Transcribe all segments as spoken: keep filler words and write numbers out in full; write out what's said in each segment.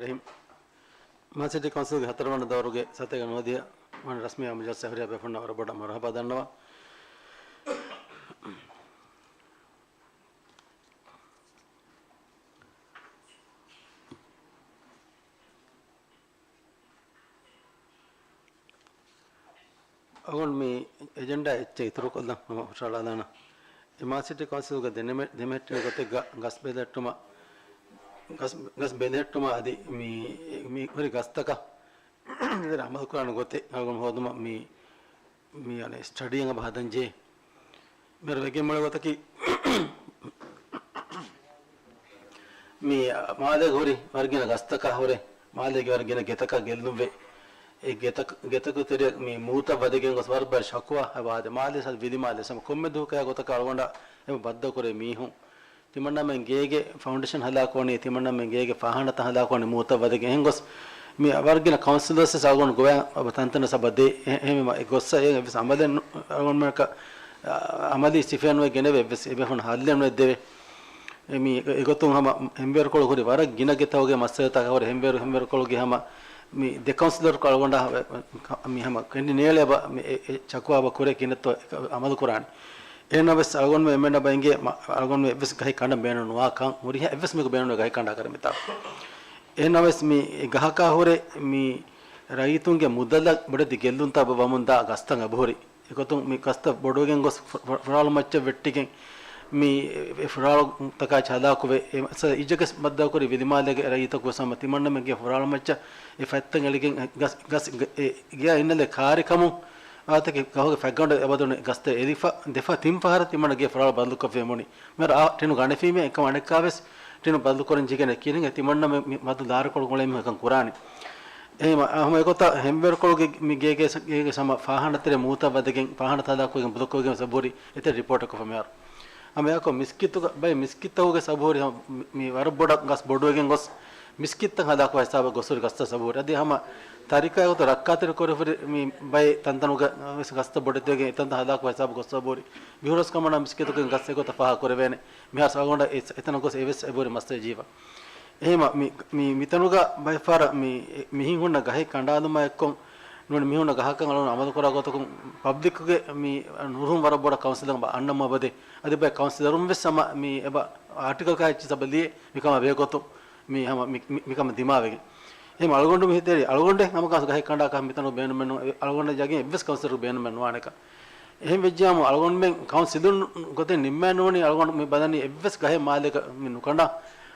ރަހީމް. މާލެ ސިޓީ ކައުންސިލްގެ ހަތަރުވަނަ ދައުރުގެ ސަތޭކަ ނުވަދިހަ ވަނަ ރަސްމީ އާއްމު ޖަލްސާއަށް ހުރިހާ ބޭފުޅުންނަށް ވަރަށް ބޮޑަށް މަރުހަބާ ދަންނަވަން. އަޅުގަނޑު މި އެޖެންޑާ އެއްޗެއް އިތުރުކޮށްލަން ހަމަ ހުށަހަޅާލާނަން. އެ މާލެ ސިޓީ ކައުންސިލްގެ ދެނެމެ-، ދެމެހެއްޓުނު ގޮތެއްގަ ގަސް ބެލެހެއްޓުމަށް، ގަސް، ގަސް ބެލެހެއްޓުމަށް އަދި މި، މި ހުރި ގަސްތަކަށް އަމަލުކުރާނެ ގޮތެއް އަޅުގަނޑު ހޯދުމަށް މި، މި އަނެއް ސްޓަޑީއެއް އެބަ ހަދަންޖެހޭ. މިހާރު ވެގެން މިއުޅޭ ގޮތަކީ، މި މާލޭގަ ހުރި ވަރަށް ގިނަ ގަސްތަކާ ހުރެ، މާލޭގެ ވަރަށް ގިނަ ގެތަކަށް ގެއްލުންވެ، އެ ގެތަކު، ގެތަކު ތެރެއަށް މި މޫތައް ވަދެގެން ގޮސް ވަރަށް ބޮޑަށް ޝަކުވާ އެބަ ވާދޭ. މާލޭ ސަ ވިލި މާލޭ ސަމަ ކޮންމެ ދުވަހަކަށް ގޮތަކަށް އަޅުގަނޑަށް އެބަ ބައްދަލުކުރޭ މީހުން. ތިމަންނަމެން ގޭގެ ފައުންޑޭޝަން ހަލާކުވަނީ، ތިމަންނަމެން ގޭގެ ފާހާނަތައް ހަލާކުވަނީ މޫތައް ވަދެގެން. އެހެން ގޮސް މި ވަރަށް ގިނަ ކައުންސިލަރސް ވެސް އަޅުގަނޑު ގޮވައި އެބަ ތަންތަނަށް ސަބަ ދޭ. އެ-، އެހެންވީމަ އެ ގޮއްސަ އެ އެއްވެސް އަމަލެއް ނު-، އަޅުގަނޑުމެންނަކަށް، އަ، އަމަލީ ސިފައެއް ނުވެ ގެނެވޭ އެއްވެސް އެބޭފުޅުން ހައްލެއް ނުވެއްދެވޭ. އެ މި އެގޮތުން ހަމަ ހެންވޭރުކޮޅު ހުރި ވަރަށް ގިނަ ގެތަކުގެ މައްސަލަތަކަށް ހުރި ހެންވޭރު، ހެންވޭރުކޮޅުގެ ހަމަ މި ދެ ކައުންސިލަރަކު އަޅުގަނޑާ މި ހަމަ ކެނޑި ނޭޅޭ އެބަ މި އެ، އެ ޝަކުވާ އެބަ ކުރޭ ކިހިނެއްތޯ އެކަ އަމަލު ކުރާނީ. އެހެންނަމަވެސް އަޅުގަނޑުމެން އެންމެންނަށް އެބަ އިނގޭ މަ-، އަޅުގަނޑުމެން އެއްވެސް ގަހެއް ކަނޑަން ބޭނުން ނުވާކަން. ހުރިހާ އެއްވެސް މީހަކު ބޭނުން ނުވޭ ގަހެއް ކަނޑާކަށް މިތާ. އެހެންނަމަވެސް މި ގަހަކާ ހުރެ މި ރައްޔިތުންގެ މުދަލަށް ބޮޑެތި ގެއްލުންތައް އެބަ ވަމުންދާ ގަސްތައް އެބަހުރި. އެގޮތުން މި ގަސްތައް ބޮޑުވެގެން ގޮސް ފު-، ފު-، ފުރާޅު މައްޗަށް ވެއްޓިގެން މި އެ ފުރާޅުތަކާ ހަލާކުވެ، އެ މައްސަލަ އިއްޒަތް ގެސް ބައްދަލުކުރި ވިލިމާލޭގެ ރައްޔިތަކު ވެސް ހަމަ ތިމަންނަމެންގެ ފުރާޅު މައްޗަށް އެ ފަތްތައް އެޅިގެން ގަސް، ގަސް ގެ-، އެ ގެއަށް އިންނަލެއް ކާރިކަމުން އާތަކެ ގަހުގެ ފަތްގަނޑު އެބަދުނެ ގަސްތައް އެލިފަ ދެފަ ތިން ފަހަރަށް ތިމަންނަ ގެ ފުރާޅު ބަދަލުކޮށްފި އެމުނި. މިހާރު އާ ޓިނު ގަނެފީމޭ އެކަމަ އަނެއްކާވެސް ޓިނު ބަދަލުކުރަން ޖެހިގެން ކިޔަނީ ތިމަންނަ މި، މި މަދު ލާރިކޮޅު ގުޅޭ މީހުން އެކަން ކުރާނީ. އެހެން ހަމަ އެގޮތަށް ހެންވޭރުކޮޅުގެ މި ގޭގެ ސަ-، ގޭގެ ސަމަ ފާހާނަތެރޭ މޫތައް ވަދެގެން ފާހާނަ ތަލާކުވެގެން ބުލޮކުވެގެން ސަބުރި އެތެރެ ރިޕޯޓަކު ފަމިޔާރު. ހަމަ އެއަކު މިސްކިތުގަ-، ބައެއް މިސްކިތްތަކުގެ ސަބުރި ހަމަ މި، މި ވަރަށް ބޮޑަށް ގަސް ބޮޑުވެގެން ގޮސް މިސްކިތްތައް ހަލާކު ހިސާބަށް ގޮސް ހުރި ގަސްތައް ސަބުރި. އަދި ހަމަ ތަރިކާގެ ގޮތުން ރައްކާތެރި ކުރި ހުރި މި ބައެއް ތަންތަނުގަ ވެސް ގަސްތައް ބޮޑެތިވެގެން އެތަންތަން ހަލާކު ހިސާބަށް ގޮސް ސަބުރި. މިހުރަސް ކަމަނާ މިސްކިތަކުން ގަސް އެގޮތަށް ފާހަގަ ކުރެވޭނެ. މިހާރު އަޅުގަނޑަށް އެ-، އެތަނަށް ގޮސް އެވެސް އެބަހުރި މައްސަލަ ޖީވަ. އެހެންވީމަ މި، މި، މިތަނުގަ ބައެއް ފަހަރަށް މި، މި މީހުންނަށް ގަހެއް ކަނޑާލުމާ އެއްކޮށް ނޫނީ މީހުންނަށް ގަހަކަށް އަޅުގަނޑު އަމަލުކުރާ ގޮތަކުން ޕަބްލިކުގެ މި ނުރުހުން ވަރަށް ބޮޑަށް ކައުންސިލަށް އަންނަމުން އެބަދޭ. އަދި ބައެއް ކައުންސިލަރުން ވެސް ހަމަ މި އެބަ އާޓިކަލް ކާ އެއްޗި ސަބަ ލިޔެ މިކަމާ ބެހޭގޮތުން މި ހަމަ މި، މި، މިކަމަށް ދިމާވެގެން. އެހެން އަޅުގަނޑު މި ހިތޭރި އަޅުގަނޑެއް ހަމަ ކަސް ގަހެއް ކަނޑާކަށް މިތަނު ބޭނުމެއް ނުވާ. އަޅުގަނޑަށް ޔަގީން އެއްވެސް ކައުންސިލަރު ބޭނުމެއް ނުވާނެކަން. އެހެން ވެއްޖާމު އަޅުގަނޑުމެން ކައުންސިލުން ގޮތެއް ނިންމައި ނޫނީ އަޅުގަނޑު މި ބަލަނީ އެއްވެސް ގަހެއް މާލޭގަ މި ނުކަނޑާ.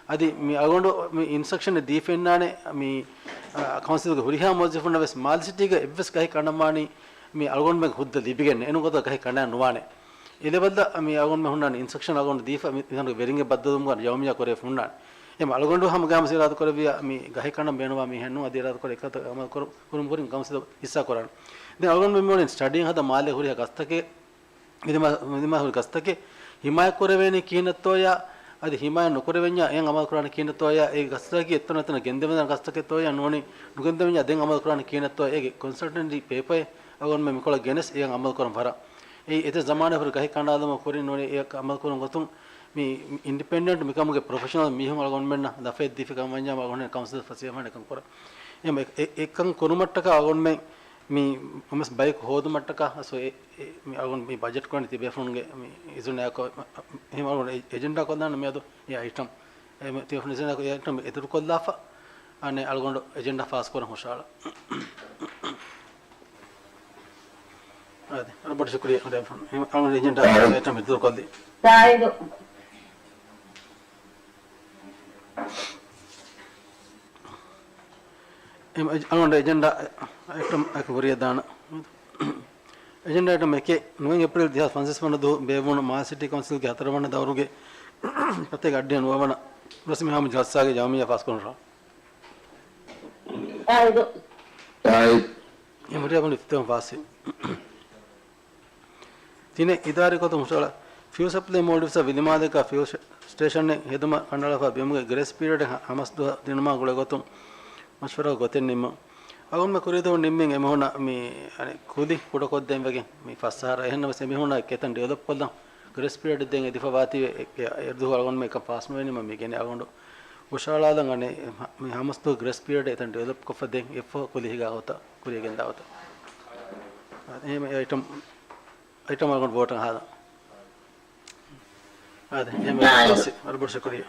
އަދި މި އަޅުގަނޑު މި އިންސްޓްރަކްޝަނެއް ދީފަ އިންނާނެ މި، އަ، ކައުންސިލްގެ ހުރިހާ މުވައްޒަފުންނަށް ވެސް މާލެ ސިޓީގަ އެއްވެސް ގަހެއް ކަނޑަންވާނީ މި އަޅުގަނޑުމެން ހުއްދަ ލިބިގެން އެނޫން ގޮތަށް ގަހެއް ކަނޑައެއް ނުވާނެ. އެ ލެވެލްއަށް މި އަޅުގަނޑުމެން ހުންނާނެ އިންސްޓްރަކްޝަން އަޅުގަނޑު ދީފަ މި މިތަނުގެ ވެރިންގެ ބައްދަލުވުމުގަ ޔައުމިއްޔާ ކުރެވިފަ ހުންނާނެ. އެހެން އަޅުގަނޑު ހަމަ ގައިމުވެސް އިރާދަކުރެއްވިއްޔާ މި ގަހެއް ކަނޑަން ބޭނުންވާ މީހެއް ނޫން އަދި އިރާދަކުރެ އެކަންތައް އަމަލު ކުރު-، ކުރުމުގެ ހުރިން ކައުންސިލަށް ހިއްސާ ކުރާނެ. ދެން އަޅުގަނޑު މި މިއުޅެނީ ސްޓަޑީއެއް ހަދަން މާލޭ ހުރިހާ ގަސްތަކެއް މިދިމާ، މިދިމާ ހުރި ގަސްތަކެއް ހިމާޔަތް ކުރެވޭނީ ކިހިނެއްތޯޔާ، އަދި ހިމާޔަތް ނުކުރެވެންޏާ އެއަށް އަމަލު ކުރާނީ ކިހިނެއްތޯޔާ، އެ ގަސްތަކަކީ އެތަނަށް އެތަނަށް ގެންދެވޭނެ ގަސްތަކެއްތޯޔާ ނޫނީ ނުގެންދެވެންޏާ ދެން އަމަލު ކުރާނީ ކިހިނެއްތޯ، އޭގެ ކޮންސަލްޓެންޓް ޕޭޕަރެއް އަޅުގަނޑުމެން މިކޮޅަށް ގެނެސް އެއަށް އަމަލު ކުރަން ވަރަށް. އެއީ އެތައް ޒަމާނެއް ހުރި ގަހެއް ކަނޑާލުމަށް ކުރިން ނޫނީ އެއަށް އަމަލު ކުރުން ގޮތުން މި އިންޑިޕެންޑެންޓް މިކަމުގެ ޕްރޮފެޝަނަލް މީހުން އަޅުގަނޑުމެންނަށް ލަފައެއް ދީފި ކަމަށް ވަންޏާ އަޅުގަނޑު ކައުންސިލަށް ފަސޭހަވާނެ އެކަން ކުރަން. އެ، އެ، އެކަން ކުރުމަށްޓަކާ އަޅުގަނޑުމެން މި އަމަސް ބަޔަކު ހޯދުމަށްޓަކާ އަސް އެ، އެ، މި އަޅުގަނޑު މި ބަޖެޓް ކުރަނީ ތިބޭފުޅުންގެ މި އިޒުނައާއެކު، އެހެން އަޅުގަނޑު އެ، އެޖެންޑާ ކޮށްލާނަން މިއަދު އެ އައިޓަމް. އެ، މި ތިބޭފުޅުން އިޒުނައާއެކު އެ އައިޓަމް އެދުރުކޮށްލާފަ، އަނެއް އަޅުގަނޑު އެޖެންޑާ ފާސް ކުރަން ހުށަހަޅާ. އާދެ، ވަރަށް ބޮޑަށް ޝުކުރިއްޔާ. އަޅުގަނޑު އެޖެންޑާ އައިޓަމް އެދުރުކޮށްލީ. ސާއިދު. އެ، އަޅުގަނޑު އެޖެންޑާ އައިޓަމް އެކަށް ވަރިޔަ ދާނަ. އެޖެންޑާ އައިޓަމް އެކެއް، ނުވަ އޭޕްރީލް ދެހާސް ފަންސަވީސް ވަނަ ދުވަހު ބޭއްވުނު މާލެ ސިޓީ ކައުންސިލްގެ ހަތަރު ވަނަ ދައުރުގެ ފަތޭގެ އައްޑިހަ ނުވަ ވަނަ ރަސްމީ އާއްމު ޖަލްސާގެ ޔައުމިއްޔާ ފާސްކުރުން. ސާއިދު. ސާއިދު. އެ މުރިޔާ ބުނި ފިތަހުން ފާސްވި. ތިނެއް، އިދާރީ ގޮތުން ހުށަހަޅާ، ފިއުލް ސަޕްލައި މޯލްޑިވްސްއަށް ވިލިމާލޭގަ ފިއުލް ސްޓޭ-، ސްޓޭޝަނެއް ހެދުމަށް ކަނޑައަޅާފަ ބިމުގެ ގްރޭސް ޕީރިއަޑެއް ހަ-، ހަމަސް ދުވަހަށް ދިނުމާ ގުޅޭ ގޮތުން މަޝްވަރާ ގޮތެއް ނިންމުން. އަޅުގަނޑުމެން ކުރީ ދުވަހު ނިންމިން އެމީހުންނަށް މި، އަނެއް، ކުލި ކުޑަކޮށްދޭން ވެގެން މި ފަސް އަހަރަށް. އެހެންނަމަވެސް އެމީހުންނަށް އެކަން ޑިވެލޮޕް ކޮށްލަން ގްރޭސް ޕީރިއަޑެއް ދޭން އެދިފަ ވާތީވެ، އެ، އެ، އެ ދުވަހު އަޅުގަނޑުމެން އެކަން ފާސް ނުވެނީމަ މި ގެނެ އަޅުގަނޑު ހުށައަޅާލަން އަނެއް މި ހަމަސްދުވަހު ގްރޭސް ޕީރިއަޑް އެތަން ޑިވެލޮޕް ކޮށްފަ ދެން އެއްފަހަރު ކުލި ހިގާ ގޮތަށް ކުރިއަށް ގެންދާ ގޮތަށް. އެހެން އައިޓަމް، އައިޓަމް އަޅުގަނޑު ވޯޓަށް ހާދަން. އާދެ، އެހެން ވެސް އަޑު ބޮޑު ޝުކުރިއްޔާ.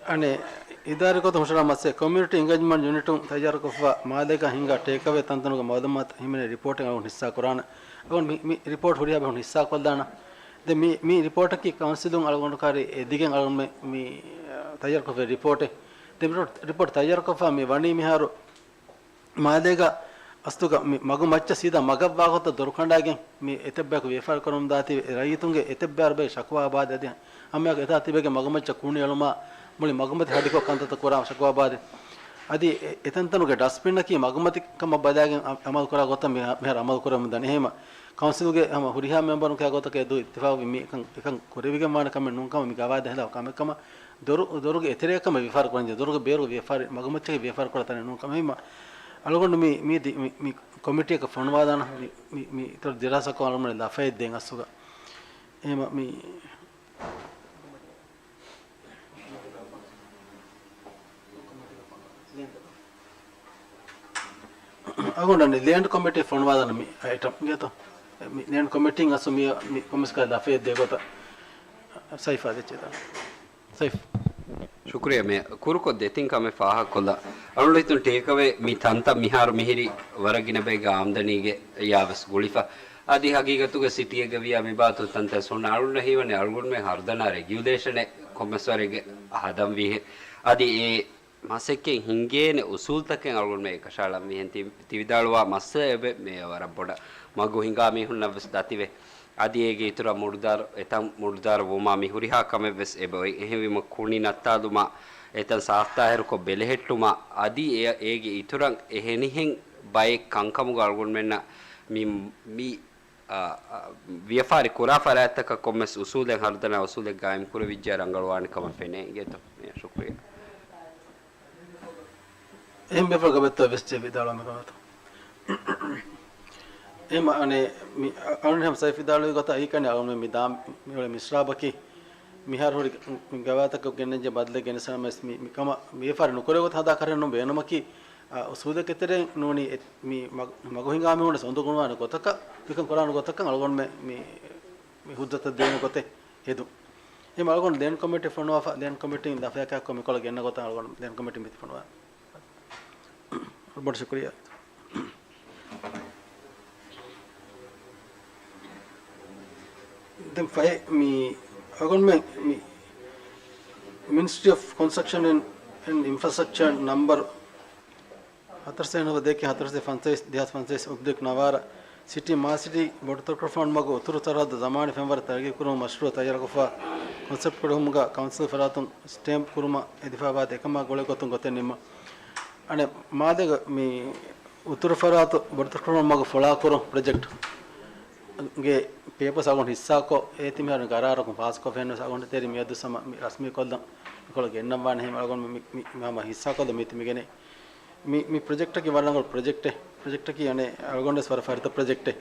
އަނެއް އިދާރީ ގޮތުން ހުށަހަޅާ މައްސަލަ ކޮމިއުނިޓީ އެންގޭޖްމަންޓް ޔުނިޓުން ތައްޔާރުކޮށްފަ މާލޭގަ ހިނގާ ޓޭކްއަވޭ ތަންތަނުގެ މައުލޫމާތު ހިމެނޭ ރިޕޯޓެއް އަޅުގަނޑު ހިއްސާ ކުރާނަ. އަޅުގަނޑު މި، މި ރިޕޯޓް ހުރިހާ ބޭފުޅުން ހިއްސާ ކޮށްލާނަ. ދެން މި، މި ރިޕޯޓަކީ ކައުންސިލުން އަޅުގަނޑު ކާރި އެދިގެން އަޅުގަނޑު މި، މި، އަ، ތައްޔާރުކޮށްފައި ރިޕޯޓެއް. ދެން މި ރިޕޯޓް، ރިޕޯޓް ތައްޔާރުކޮށްފަ މި ވަނީ މިހާރު މާލޭގަ އަސްލުގަ މި މަގު މައްޗަށް ސީދާ މަގަށްވާ ގޮތަށް ދޮރު ކަނޑާގެން މި އެތައް ބަޔަކު ވިޔަފާރި ކުރަމުން ދާތީ ރައްޔިތުންގެ އެތައް ބައި ޝަކުވާ އަބާދެ އަދި ހަމައެކަ އެތާ ތިބެގެ މަގުމައްޗަށް ކުނި އެޅުމާ މުޅި މަގުމަތި ހަޑިކޮށް ކަންތައްތައް ކުރާ ޝަކުވާ އަބާދެ. އަދި އެ، އެތަންތަނުގެ ޑަސްބިންއަކީ މަގުމަތި ކަމަށް ބަލާގެން އަ، އަމަލު ކުރާ ގޮތަށް މި، މިހާރު އަމަލު ކުރަމުން ދަނީ. އެހެންވީމަ ކައުންސިލުގެ ހަމަ ހުރިހާ މެމްބަރުން ކިޔާ ގޮތަކަށް އެދު އިއްތިފާގު ވި މި އެކަން، އެކަން ކުރެވިގެން ވާނެ ކަމެއް ނޫން ކަމަށް މި ގަވާއިދާ ހިލާފު ކަމެއް ކަމަށް ދޮރު، ދޮރުގެ އެތެރެއަކަށް ވިޔަފާރި ކުރަންޖެހޭ، ދޮރުގެ ބޭރުގެ ވިޔަފާރި، މަގުމައްޗަކީ ވިޔަފާރި ކުރާ ތަނެއް ނޫން ކަމަށް. އެހެންވީމަ އަޅުގަނޑު މި، މި ދި، މި، މި ކޮމިޓީއަކަށް ފޮނުވާލާނަ، މި، މި، މި އިތުރު ދިރާސާކޮށް އަޅުގަނޑު ލަފައެއް ދޭން އަސްލުގަ. އެހެންވީމަ މި އަޅުގަނޑަށް ލޭންޑް ކޮމިޓީ ފޮނުވާލަން މި އައިޓަމް ގޭތޯ؟ މި ލޭންޑް ކޮމިޓީން އަސްލު މި، މި ކޮމިސްގަ ލަފައެއް ދޭ ގޮތަށް ސައިފާ ދެއްޗޭތާ. ސައިފް. ޝުކުރިއްޔާ މޭޔަރ. ކުރުކޮށް ދެތިން ކަމެއް ފާހަގަކޮށްލާ. އަޅުގަނޑު ހިތުން ޓޭކްއަވޭ މި ތަންތަން މިހާރު މިހިރީ ވަރަށް ގިނަ ބައެއްގެ އާމްދަނީގެ ޔާވެސް ގުޅިފަ. އަދި ހަގީގަތުގަ ސިޓީއެއްގަ ވިޔާ މި ބާތު ތަންތަން ސުންނަ އަޅުގަނޑަށް ހީވަނީ އަޅުގަނޑުމެން ހަރުދަނާ ރެގިއުލޭޝަނެއް ކޮންމެސް ވަރެއްގެ ހަދަން ވީހެއް. އަދި އެ މަސައްކަތް ހިނގޭނެ އުސޫލުތަކެއް އަޅުގަނޑުމެން އެކަށައަޅަން ވީހެން ތި، ތި ވިދާޅުވާ މައްސަލަ އެބެ މޭޔަރ ވަރަށް ބޮޑަށް މަގު ހިނގާ މީހުންނަށް ވެސް ދަތިވެ. އަދި އޭގެ އިތުރަށް މުޑުދާރު، އެތަން މުޑުދާރު ވުމާ މި ހުރިހާ ކަމެއް ވެސް އެބައޮތް. އެހެންވީމަ ކުނި ނައްތާލުމާ، އެތަން ސާފްތާހިރުކޮށް ބެލެހެއްޓުމާ، އަދި އެ، އޭގެ އިތުރަށް އެހެނިހެން ބައެއް ކަންކަމުގަ އަޅުގަނޑުމެންނަށް މި، މި، އާ، އާ، ވިޔަފާރި ކުރާ ފަރާތްތަކަށް ކޮންމެސް އުސޫލެއް ހަރުދަނާ އުސޫލެއް ގާއިމް ކުރެވިއްޖެ ރަނގަޅުވާނެ ކަމަށް ފެނޭ އިނގޭތޯ؟ ޝުކުރިއްޔާ. އެހެން ބޭފުޅަކަށް ވެސް ވިދާޅުވަމެ ކަމަށް. އެހެން އަނެއް މި އަ، އަޅުގަނޑު ހަމަ ސައިފް ވިދާޅުވި ގޮތަށް އައިކަނި އަޅުގަނޑު މި ދާ، މި އުޅޭ މިސްރާބަކީ މިހާރު ހުރި ގަވާއިދުތަކަށް ގެންނަންޖެހޭ ބަދަލެއް ގެނެސް ނަމަވެސް މި، މި ކަމަށް ވިޔަފާރި ނުކުރެވޭ ގޮތަށް ހަދާ ކަރެއް ނޫން ބޭނުމަކީ، އަ، އުސޫލެއްގެ ތެރެއިން ނޫނީ އެ، މި މަގު، މަގު ހިނގާ މީހުންނަށް އުނދަގޫނުވާނެ ގޮތަކަށް، މިކަން ކުރާނެ ގޮތަކަށް އަޅުގަނޑުމެން މި، މި ހުއްދަތައް ދޭނެ ގޮތެއް ހެދުން. އެހެން އަޅުގަނޑު ލޭންޑް ކޮމިޓީ ފޮނުވާފަ، ލޭންޑް ކޮމިޓީން ލަފަޔަކާ ކޮމިކޮޅަށް ގެންނަ ގޮތަށް އަޅުގަނޑު ލޭންޑް ކޮމިޓީ މިތި ފޮނުވާ. ބޮޑު ޝުކުރިއްޔާ. ދެން ފަހެ މި އަޅުގަނޑުމެން މި މިނިސްޓްރީ އޮފް ކޮންސްޓްރަކްޝަން އެންޑް، އެންޑް އިންފްރާސްޓްރަކްޗަރ ނަމްބަރު ހަތަރުސަތޭކަ ނުވަ ދެއެކެ ހަތަރުސަތޭކަ ފަންސަވީސް ދެހާސް ފަންސަވީސް އޮބްލިކް ނަވާރަ ސިޓީ މާލެ ސިޓީ ބޮޑުތަކުރުފާނު މަގު އުތުރު ސަރަހައްދު ޒަމާނީ ފެންވަރަށް ތަރައްގީކުރުމަށް މަޝްރޫއު ތައްޔާރުކޮށްފަ ކޮންސެޕްޓް ކުރެހުމުގަ ކައުންސިލް ފަރާތުން ސްޓޭމްޕް ކުރުމަށް އެދިފާވާތީ އެކަމާ ގުޅޭ ގޮތުން ގޮތެއް ނިންމަން. އަނެއް މާލޭގަ މި އުތުރު ފަރާތު ބޮޑުތަކުރުފާނު މަގު ފުޅާކުރުން ޕްރޮޖެކްޓްގެ ޕޭޕަސް އަޅުގަނޑު ހިއްސާކޮށް އޭތި މިހާރު ގަރާރަކުން ފާސްކޮށްފަ ހެންނަވެސް އަޅުގަނޑު ތެރި މިއަދު ސަމަ މި ރަސްމީ ކޮށްލަން މިކޮޅަށް ގެންނަން ވާނެ. އެހެން އަޅުގަނޑު މި، މި، މި ހަމަ ހިއްސާކޮށްލަން މީތި މިގެނެ މި، މި ޕްރޮޖެކްޓަކީ ވަރަށް ރަނގަޅު ޕްރޮޖެކްޓެއް. ޕްރޮޖެކްޓަކީ އަނެއް އަޅުގަނޑުވެސް ވަރަށް ފަރިތަ ޕްރޮޖެކްޓެއް.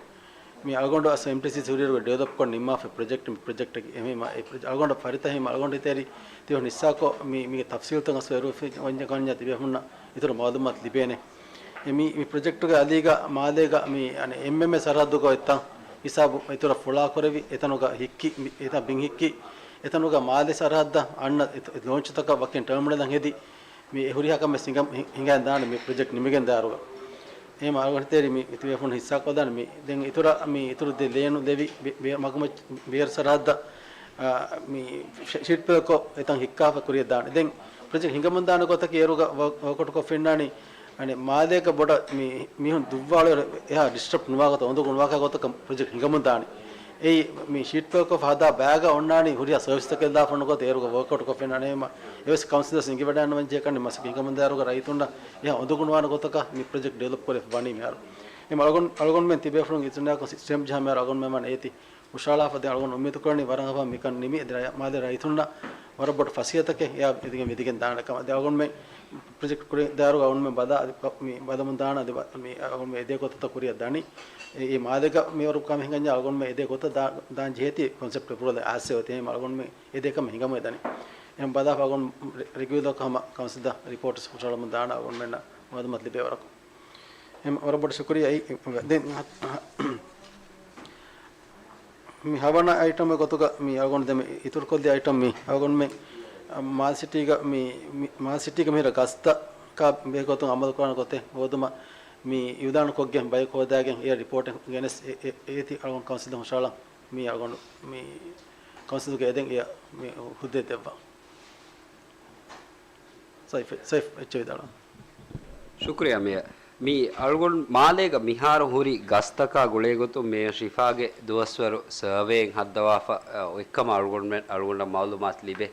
މި އަޅުގަނޑު އަސް އެމްޓީސީސީ ހުރިއިރު ޑިވެލޮޕްކޮށް ނިންމާފަ ޕްރޮޖެކްޓް މި ޕްރޮޖެކްޓަކީ. އެހެންވީމަ އެ ޕްރޮޖެ، އަޅުގަނޑަށް ފަރިތަ އެހެންވީމަ އަޅުގަނޑު ތިތެރި ތިހޮ ނިއްސާކޮށް މި، މީގެ ތަފްސީލްތައް އަސް އެރު ވަންޏަ ކަންޏާ ތިބޭފުންނަށް އިތުރު މައުލޫމާތު ލިބޭނެ. އެ މި، މި ޕްރޮޖެކްޓުގެ އަލީގަ މާލޭގަ މި އަނެއް އެމްއެމްއޭ ސަރަހައްދުގަ އޮތްތަން ހިސާބު އިތުރަށް ފުޅާކުރެވި، އެތަނުގަ ހިއްކި، މި، އެތަން ބިން ހިއްކި، އެތަނުގަ މާލެ ސަރަހައްދަށް އަންނަ އެތަ، ލޯންޗުތަކަށް ވަކިން ޓަރމިނަލް ހެދި، މި އެ ހުރިހާ ކަމެއް ހިނގަ، ހި، ހިނގައިދާނެ މި ޕްރޮޖެކްޓް ނިމިގެން ދާއިރުގަ. އެހެން އަޅުގަނޑު ތިތެރި މި ތިބޭފުން ހިއްސާކޮށްދާނެ މި ދެން އިތުރަށް މި އިތުރު ދެ ލޭނު ލެވި ބެ، ބެ، މަގުމައްޗަށް ބޭރު ސަރަހައްދަށް، އާ، މި ޝީޓް ޕެލްކޮށް އެތަން ހިއްކާފަ ކުރިޔަށް ދާނެ. ދެން ޕްރޮޖެކްޓް ހިނގަމުން ދާނެ ގޮތަކީ އޭރުގަ ވޯ، ވޯކްއައުޓްކޮށް ފެންނާނީ އަނެއް މާލޭގަ ބޮޑަށް މި މީހުން ދުއްވާ އުޅޭ އެހާ ޑިސްޓަރބް ނުވާ ގޮތަށް، އުނދަގޫ ނުވާ ގޮތަކަށް ޕްރޮޖެކްޓް ހިނގަމުން ދާނީ. އެއީ މި ޝީޓް ޕެލްކޮށް ހަދާ ބައިގަ އޮންނާނީ ހުރިހާ ސަރވިސްތަކެއް ލާފަ ނުގޮތަށް އޭރުގަ ވޯކްއައުޓްކޮށް ފެންނާނެ. އެހެންވީމަ އެވެސް ކައުންސިލަށް އިނގިވަޑައިގަންނަވަން ޖެހޭ ކަން މަސައްކަތް ހިނގަމުން ދާއިރުގަ ރައްޔިތުންނަށް އެހާ އުނދަގޫ ނުވާނެ ގޮތަކަށް މި ޕްރޮޖެކްޓް ޑިވެލޮޕް ކުރެވިފަ ވަނީ މިހާރު. އެހެންވީމަ އަޅުގަނޑު، އަޅުގަނޑުމެން ތިބޭފުޅުން އިތުރުން ސިސްޓަމް ޖަހާ މިހާރު އަޅުގަނޑުމެން ވަނީ އޭތި ހުށަހަޅާފަ ދެން އަޅުގަނޑު އުއްމީދު ކުރަނީ ވަރަށް އަވަހަށް މިކަން ނިމި އެ މާލޭ ރައްޔިތުންނަށް ވަރަށް ބޮޑު ފަސޭހަތަކެއް އެއާ އެދިގެން ވެދިގެން ދާނެ ކަމަށް. އަދި އަޅުގަނޑުމެ ޕްރޮޖެކްޓް ކުރި ދާއިރުގަ އަޅުގަނޑުމެ ބަލާ އަދި މި ބަލަމުން ދާނެ އަދި ބަ-، މި އަޅުގަނޑުމެ އެދޭ ގޮތަށް ކުރިއަށް ދަނީ. އެ، އެ މާލޭގަ މިވަރު ކަމެއް ހިނގަންޏާ އަޅުގަނޑުމެ އެދޭ ގޮތަށް ދާ-، ދާން ޖެހޭތީ ކޮންސެޕްޓް އެޕްރޫވަލް އައިސް އޮތީ އެހެން އަޅުގަނޑުމެ އެދޭ ކަމެއް ހިނގަމު އެދަނީ. އެހެން ބަލާފަ އަޅުގަނޑު ރެ-، ރެގިއުލަރ ހަމަ ކައުންސިލް ރިޕޯޓްސް ހުށަހަޅަމުން ދާނަ އަޅުގަނޑުމެންނަށް މައުލޫމާތު ލިބޭ ވަރަކު. އެހެން ވަރަށް ބޮޑަށް ޝުކުރިއްޔާ. އެ، އެ، ދެން މި ހަވަނަ އައިޓަމް ގޮތުގަ މި އަޅުގަނޑު ދެމި އިތުރުކޮށްލި އައިޓަމް މި އަޅުގަނޑުމެ މާލެ ސިޓީގަ މި، މި މާލެ ސިޓީގަ މިހިރަ ގަސްތަކާ ބެހޭގޮތުން އަމަލު ކުރާނެ ގޮތެއް ހޯދުމަށް މި އިއުލާނު ކޮށްގެން ބައެއް ހޯދާގެން އެ ރިޕޯޓެއް ގެނެސް އެ، އެ، އޭތި އަޅުގަނޑު ކައުންސިލުން ހުށަހަޅަން މި އަޅުގަނޑު މި ކައުންސިލުގެ އެދެން އެ މި ހުއްދަ ދެއްވާ. ސައިފް، ސައިފް އެއްޗެއް ވިދާޅުވާ. ޝުކުރިއްޔާ މޭޔަ. މި އަޅުގަނޑު މާލޭގަ މިހާރު ހުރި ގަސްތަކާ ގުޅޭގޮތުން މޭޔަ ޝިފާގެ ދުވަސްވަރު ސަރވޭއެއް ހައްދަވާފަ، އަ، އޮތްކަމަށް އަޅުގަނޑުމެން، އަޅުގަނޑަށް މައުލޫމާތު ލިބޭ.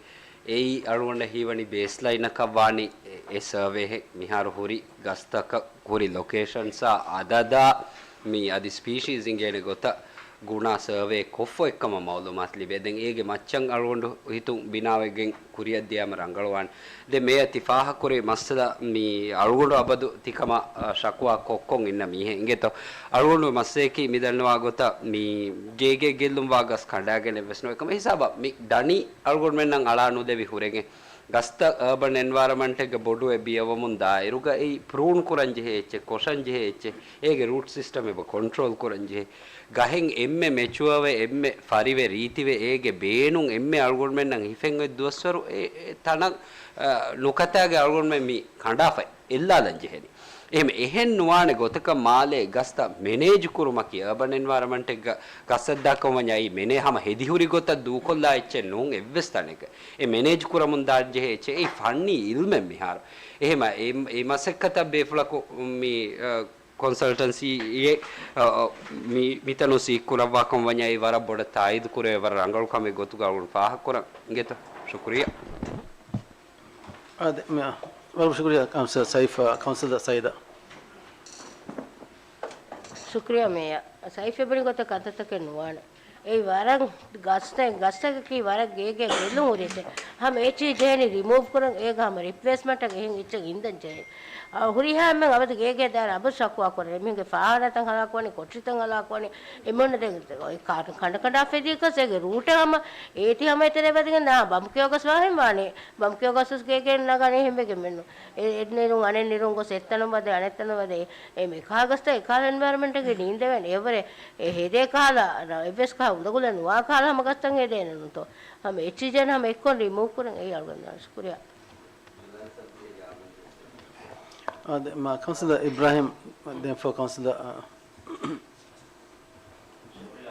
އެއީ އަޅުގަނޑަށް ހީވަނީ ބޭސްލައިނަކަށް ވާނީ އެ، އެ ސަރވޭހެއް. މިހާރު ހުރި ގަސްތަކަށް ހުރި ލޮކޭޝަންސްއާ އަދަދާ މި އަދި ސްޕީޝީސް އިނގޭނެ ގޮތަށް ގުނާ ސަރވޭ ކޮށްފަ އޮތްކަމަށް މައުލޫމާތު ލިބޭ. ދެން އޭގެ މައްޗަށް އަޅުގަނޑު ހިތުން ބިނާވެގެން ކުރިއަށް ދިޔައިމަ ރަނގަޅުވާނެ. ދެން މޭޔަ ތި ފާހަގަކުރި މައްސަލަ މި އަޅުގަނޑު އަބަދު ތިކަމަށް، އަ، ޝަކުވާ ކޮށްކޮށް އިންނަ މީހެއް އިނގޭތޯ. އަޅުގަނޑު މައްސަލައަކީ މި ދަންނަވާ ގޮތަށް މި ގޭގޭ ގެއްލުންވާ ގަސް ކަނޑާގެނެއް ވެސް ނުވޭ ކަމަށް ހިސާބަށް މި ދަނީ އަޅުގަނޑުމެންނަށް އަޅާ ނުދެވި ހުރެގެން. ގަސްތައް އަރބަން އެންވަޔަރަމަންޓެއްގަ ބޮޑުވެ ބިޔަވަމުން ދާއިރުގައި ޕްރޫން ކުރަން ޖެހޭ އެއްޗެއް، ކޮށަން ޖެހޭ އެއްޗެއް، އޭގެ ރޫޓް ސިސްޓަމް އެބަ ކޮންޓްރޯލް ކުރަން ޖެހޭ. ގަހެއް އެންމެ މެޗުއަވެ، އެންމެ ފަރިވެ ރީތިވެ، އޭގެ ބޭނުން އެންމެ އަޅުގަނޑުމެންނަށް ހިފެން އޮތް ދުވަސްވަރު އެ، އެ ތަނަށް، އަ، ނުކަތާގެ އަޅުގަނޑުމެން މި ކަނޑާފަ އެއްލާލަން ޖެހެނީ. އެހެން، އެހެން ނުވާނެ ގޮތަކަށް މާލޭ ގަސްތައް މެނޭޖް ކުރުމަކީ އަރބަން އެންވަޔަރަމަންޓެއްގަ ގަސް ހައްދާކަމަށް ވަންޏާ އެއީ މެނޭ ހަމަ ހެދިހުރި ގޮތަށް ދޫކޮށްލާ އެއްޗެއް ނޫން އެއްވެސް ތަނެއްގަ. އެ މެނޭޖް ކުރަމުން ދާން ޖެހޭ އެއްޗެއް. އެއީ ފަންނީ އިލްމެއް މިހާރު. އެހެމަ އެ، އެ މަސައްކަތަށް ބޭފުޅަކު މި، އަ، ކޮންސަލްޓަންސީއެއް، އަ، އަ، މި، މިތަނުން ސީކް ކުރައްވާކަމަށް ވަންޏާ އެއީ ވަރަށް ބޮޑަށް ތާއީދު ކުރެވޭ ވަރަށް ރަނގަޅު ކަމެއް ގޮތުގަ އަޅުގަނޑު ފާހަގަކުރަން އިނގޭތޯ. ޝުކުރިއްޔާ. އާދެ، މި، ވަރަށް ޝުކުރިއްޔާ ކައުންސިލަރ ސައިފް، އާ، ކައުންސިލަރ ސައީދާ. ޝުކުރިއްޔާ މޭޔަ. ސައިފް އެބުނި ގޮތަށް ކަންތައްތަކެއް ނުވާނެ. އެއީ ވަރަށް ގަސްތައް، ގަސްތަކަކީ ވަރަށް ގޭގޭ ގެއްލުން ހުރި އެއްޗެއް. ހަމަ އެއްޗެހި ޖެހެނީ ރިމޫވް ކުރަން، އޭގަ ހަމަ ރިޕްލޭސްމަންޓަށް އެހެން އެއްޗެއް އިންދަން ޖެހޭ. އަ، ހުރިހާ އެންމެން އަބަދު ގޭގޭ ދާއިރާ އަބަދު ޝަކުވާ ކުރަނީ. އެމީހުންގެ ފާހާނާތައް ހަލާކުވަނީ، ކޮޓަރިތައް ހަލާކުވަނީ، އެމީހުންނަށް ދެން ކަނޑަ ކަނޑާ ފެދީކަސް އޭގެ ރޫޓެއް ހަމަ އޭތި ހަމަ އެތެރެ ވަދެގެން ދާ ބަމްކިޔޯ ގަސް ވާހެން ވާނީ. ބަމްކިޔޯ ގަސް ވެސް ގޭގެ ނަގަނީ ހެންވެގެން މެނު. އެ، އެއް ނިރުން އަނެއް ނިރުން ގޮސް އެއްތަނުން ވަދެ އަނެއްތަނުން ވަދެ. އެ މި ކާ ގަސްތައް އެކާލަ އެންވަޔަރަމަންޓްގެ ނީންދެވޭނެ. އެވަރެ އެ ހެދޭ ކާލަ ރަ-، އެއްވެސް ކާ އުނދަގުލެއް ނުވާ ކާލަ ހަމަ ގަސްތައް ހެދޭނެ ނޫންތޯ. ހަމަ އެއްޗިޖަން ހަމަ އެއްކޮށް ރިމޫވް ކުރަން އެއީ އަޅުގަނޑު ޝުކުރިއްޔާ. އާދެ، މާ ކައުންސިލަރ އިބްރާހިމް، ދެން ފޯ ކައުންސިލަރ، އާ،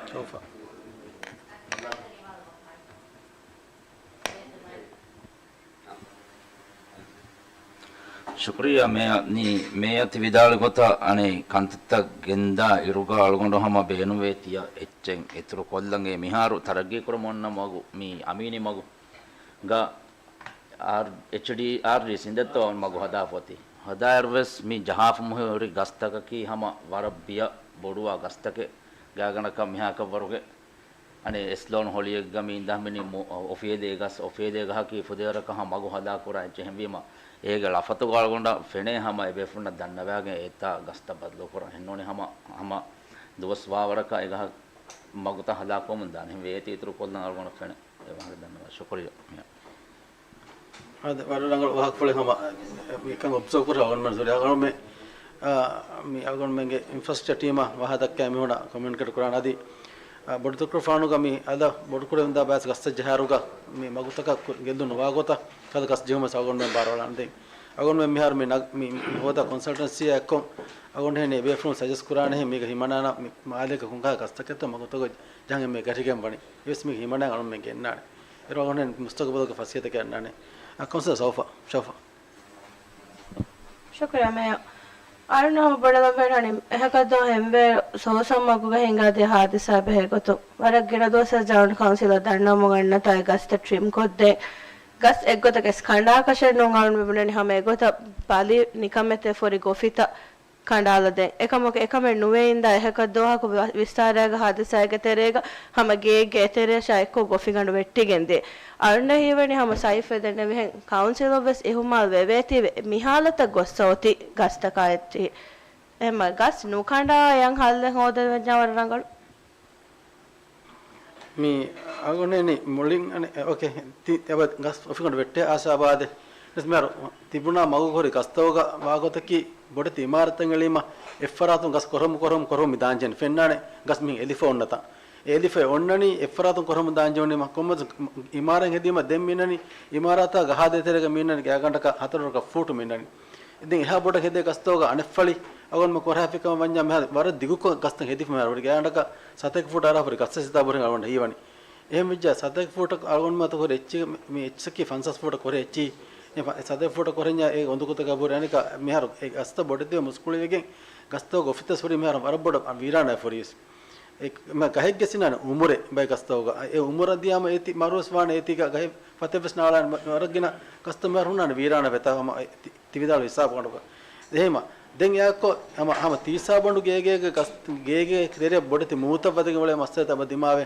ޝައުފާ. ޝުކުރިއްޔާ މޭޔަ، ނީ މޭޔަ ތި ވިދާޅު ގޮތަށް އަނެއް ކަންތައްތައް ގެންދާ އިރުގަ އަޅުގަނޑު ހަމަ ބޭނުންވޭ ތިޔަ އެއްޗެއް އިތުރު ކޮށްލަން. އެ މިހާރު ތަރައްގީ ކުރަމުން އޮންނަ މަގު، މި އަމީނީ މަގު ގަ އާރް، އެޗްޑީ އާރްޑީސީ އިނދެއްތޯ މަގު ހަދާފަ އޮތީ. ހަދާއިރުވެސް މި ޖަހާފަ ހުރި ގަސްތަކަކީ ހަމަ ވަރަށް ބިޔަ ބޮޑުވާ ގަސްތަކެއް. ގާތްގަނޑަކަށް މިހާކަށްވަރުގެ އަނެއް އެސްލޯން ހޮޅިއެއްގަ މި އިންދާ މިނި މު-، އޮފިއެދޭ ގަސް، އޮފިއެދޭ ގަހަކީ ފުދޭވަރަކަށް ހަމަ މަގު ހަލާކުރާ އެއްޗެއް ހެންވީމަ، އޭގެ ޅަފަތުގަ އަޅުގަނޑަށް ފެނޭ ހަމަ އެބޭފުޅުންނަށް ދަންނަވާގެން އެތާ ގަސްތައް ބަދަލުކުރަން. އެހެންނޫނީ ހަމަ، ހަމަ ދުވަސް ވާވަރަކަށް އެގަހަށް މަގުތައް ހަލާކުވަމުން ދާނެ. ހެންވެ އޭތި އިތުރު ކޮށްލަން އަޅުގަނޑަށް ފެނޭ. އެ ވާހަކަ ދަންނަވާ. ޝުކުރިއްޔާ. އާދެ، ވަރަށް ރަނގަޅު ވާހަކަފުޅެއް ހަމަ މިކަން އޮބްޒަވް ކުރާ އަޅުގަނޑުމެން ސޮރީ. އަޅުގަނޑުމެ، އާ، މި އަޅުގަނޑުމެންގެ އިންފްރާސްޓްރަކްޗަރ ޓީމާ ވާހަކަ ދައްކާ މިހުންނަ ކޮމިއުނިކޭޓް ކުރާނަ އަދި، އާ، ބޮޑުތުކުރު ފާނުގަ މި އަދަ ބޮޑުކުރެވިންދާ ބާސް ގަސްތައް ޖަހާރުގަ މި މަގުތަކަށް ކު-، ގެއްލުން ނުވާ ގޮތަށް ކަދަ ގަސް ޖެހުމަށް އަޅުގަނޑުމެން ބާރުއަޅާނަ. ދެން އަޅުގަނޑުމެން މިހާރު މި ނަގ-، މި، މި ހޯދާ ކޮންސަލްޓަންސީއާ އެއްކޮށް އަޅުގަނޑު ހެން އެބޭފުޅުން ސަޖެސްޓް ކުރާނެ ހެން މީގަ ހިމަނާނަ މި މާލޭގަ ކޮންކަހަ ގަސްތަކެއްތޯ މަގުތަކުގަ ޖަހަން އެންމެ ގަރިގެން ވަނީ. އެވެސް މީގަ ހިމަނާ އަޅުގަނޑުމެން ގެންނާނެ. އޭރު އަޅުގަނޑު ހެން މުސްތަގުބަލުގެ ފަސޭހަތަކެއް އަންނާނެ. އަ، ކައުންސިލަރ ސައުފާ، ޝައުފާ. ޝުކުރިއްޔާ މޭޔަރ. އަޅުން ހަމަ ބޮޑަށް ލައްވައިގަންނަނީ އެހަކަށްދޯ ހެންވޭ ސޯސަން މަގުގަ ހިނގާދިޔަ ހާދިސާ ބެހޭ ގޮތުން. ވަރަށް ގިނަ ދުވަސްވަރު ޖައުންޓް ކައުންސިލަށް ދަންނަވަމުން އަންނަތާ އެ ގަސްތައް ޓްރިމް ކޮށްދޭ. ގަސް އެއްގޮތަކަށް ކަނޑާކަށެއް ނޫން އަޅުން މިބުނަނީ ހަމަ އެގޮތަށް ބަލި ނިކަމެތެ ފޮރި ގޮފިތައް ކަނޑާލަދޭން. އެކަމަކު އެކަމެއް ނުވެ އިންދާ އެހަކަށް ދުވަހަކު ވި-، ވިއްސާރައިގެ ހާދިސާއެއްގެ ތެރޭގަ ހަމަ ގެއެއްގެ އެތެރެއަށާ އެއްކޮށް ގޮފިގަނޑު ވެއްޓިގެން ދިޔަ. އަޅުންނަށް ހީވަނީ ހަމަ ސައިފް އެދެންނެވިހެން ކައުންސިލަށް ވެސް އިހުމާލް ވެވޭތީވެ މިހާލަތަށް ގޮއްސަ އޮތީ ގަސްތަކާ އެއްޗިހި. އެމަ ގަސް ނުކަނޑާ އެޔަށް ހައްލެއް ހޯދަން ވެންޏާ ވަރަށް ރަނގަޅު. މި އަގުނެނި މުޅިން އަނެ، އޯކޭ، ތި އެބަ ގަސް އޮފިގަނޑު ވެއްޓޭ އާސާބާދެ. ވެސް މިހާރު ތިބުނާ މަގު ހުރި ގަސްތަކުގަ ވާގޮތަކީ ބޮޑެތި އިމާރަތެއް އެޅީމަ، އެއްފަރާތުން ގަސް ކޮރަމު ކޮރަމު ކޮރަމު މި ދާންޖެހެން ފެންނާނެ ގަސް މިހިން އެލިފަ އޮންނަތާ. އެ އެލިފަ އޮންނަނީ އެއްފަރާތުން ކޮރަމު ދާންޖެހުނީމަ، ކޮންމެސް އިމާރަތް ހެދީމަ ދެން މިނަނީ އިމާރާތާ ގަހާ ދޭތެރޭގަ މިނަނީ ގާގަނޑަކަށް ހަތަރު ރަކަށް ފޫޓު މިނަނީ. ދެން އެހާ ބޮޑަށް ހެދޭ ގަސްތަކުގަ އަނެއްފަޅި އަގުންމަ ކޮރާފިކަމަށް ވަންޏާ މިހާރު ވަރަށް ދިގުކޮށް ގަސްތައް ހެދިފަ މިހާރު ވަރަށް ގާގަނޑަކަށް ސަތޭކަ ފޫޓް އަރާ ހުރި ގަސްތައް ސިތާ ބުރި އަޅުގަނޑަށް ހީވަނީ. އެހެން ވެއްޖާ ސަތޭކަ ފޫޓަށް އަޅުގަނޑުމަތަ ހުރި އެއްޗި މި އެއްޗަކީ ފަންސާސް ފޫޓަށް ކުރެ އެއްޗި. އެ ފަ-، ސަތޭކަ ފޫޓަށް ކުރެންޏާ އެ އުނދަގޫތަކާ ބުރި އަނެކާ މިހާރު އެ ގަސްތައް ބޮޑެތިވެ މުސްކުޅިވެގެން ގަސްތަކުގެ އޮފީސް ހުރީ މިހާރު ވަރަށް ބޮޑަށް ވީރާނާ ފުރިވެސް. އެ މަ ގަހެއްގެ ސިނާނެ އުމުރެއް ބައެއް ގަސްތަކުގަ. އެ އުމުރަށް ދިޔާމަ އޭތި މަރުވެސް ވާނެ އޭތީގަ ގަހެއް ފަތެއްވެސް ނާޅާނެ މަ-، ވަރަށް ގިނަ ގަސްތައް މިހާރު ހުންނާނެ ވީރާނާ ވެތާ ހަމަ އެ ތި-، ތި ވިދާޅު ހިސާބު ގަނޑުގަ. އެހެމަ ދެން އެއާއެއްކޮށް ހަމަ، ހަމަ ތީސާ ބަނޑު ގޭގޭގެ ގަސް-، ގޭގޭ ތެރެއަށް ބޮޑެތި މޫތައް ވަދެގެން އުޅޭ މައްސަލަތައް އެބަ ދިމާވެ.